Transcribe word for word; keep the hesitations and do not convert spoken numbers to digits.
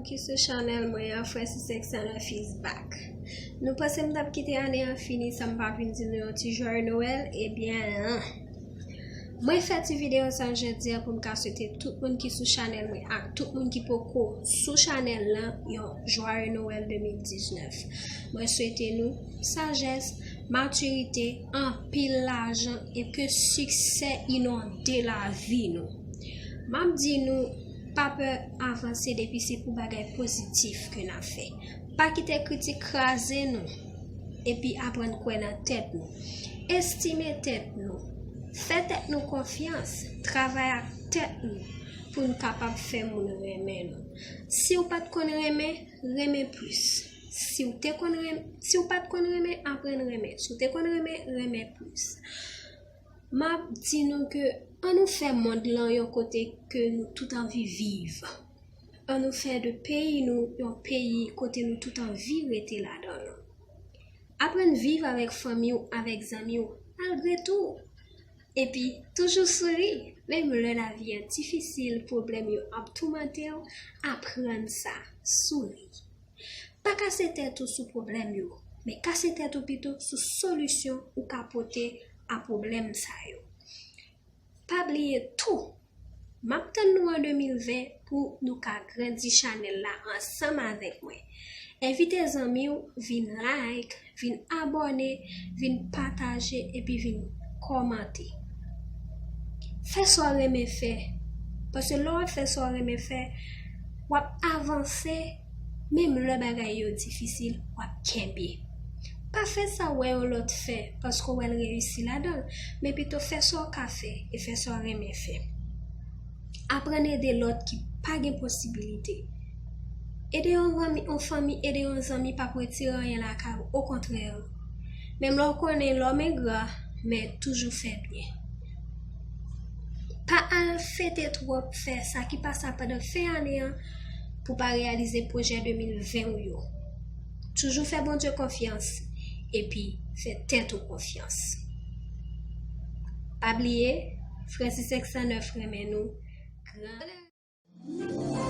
Ki sou chanèl mwen an, Francis X and F is back. Nou panse m t ap kite ane an fini san m pa vin di nou yon ti jwaye Nwèl? Ebyen, mwen fè ti videyo sa jodi a pou m ka swete tout moun ki sou chanèl mwen ak tout moun ki poko sou chanèl lan yon jwaye Nwèl de mil diznèf. Mwen swete nou sajès, matirite, anpil lajan e ke siksè inonde lavi nou. M ap di nou, pa pè avanse depi se pou bagay pozitif ke n ap fè. Pa kite kritik kraze nou, epi aprann kwè nan tèt nou. Estime tèt nou. Fè tèt nou konfyans. Travay ak tèt nou pou n kapab fè moun renmen nou. Si w pa t konn renmen, renmen plis. Si w te konn renmen, si w pa t konn renmen, aprann renmen. Si w te konn renmen, renmen plis. M ap di nou ke ann nou fè mond lan yon kote ke nou tout anvi viv. Ann nou fè de peyi nou yon peyi kote nou tout anvi rete ladan l. Aprann viv avèk fanmi w, avèk zanmi w, malgre tou. Epi, toujou souri, menm lè lavi a difisil, pwoblèm yo ap toumante w, aprann sa, souri. Pa kase tèt ou sou pwoblèm yo, men kase tèt ou pito sou solisyon ou ka pote a pwoblèm sa yo. Pa bliye tou, m ap tann nou an de mil ven pou nou ka grandi chanèl la ansanm avèk mwen. Envite zanmi w vin like, vin abòne, vin pataje epi vin kòmante. Fè sa w renmen fè, paske lè w ap fè sa w renmen fè, w ap avanse, menm lè bagay yo difisil, w ap kenbe. Pa fè sa w wè yon lòt fè paske w wè l reyisi ladan l, men pito fè sa w ka fè e fè sa w renmen fè. Aprann ede lòt ki pa gen posibilite. Ede yon fanmi, yon fanmi, ede yon zanmi p ap retire anyen lakay ou, okontrè. Menm lè w konnen lòm engra, men toujou fè byen. Pa al fete twòp, fè sa ki pa sa pandan fen ane an pou pa reyalize pwojè de mil ven w yo. Toujou fè Bondye konfyans epi fè tèt ou konfyans. Pa bliye, Francis X and F renmen nou. Gran